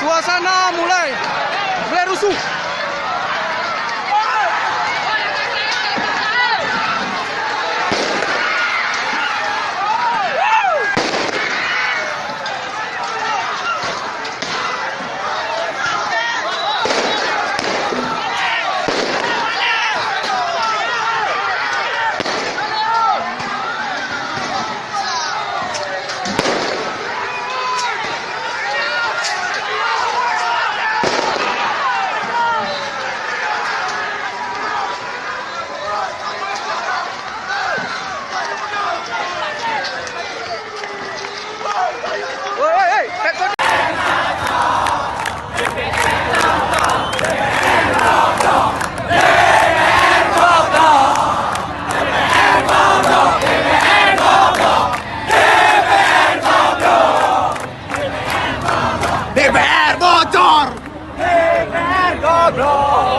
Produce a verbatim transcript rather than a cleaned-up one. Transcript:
Suasana mulai, mulai rusuh. D P R bocor! D P R goblok!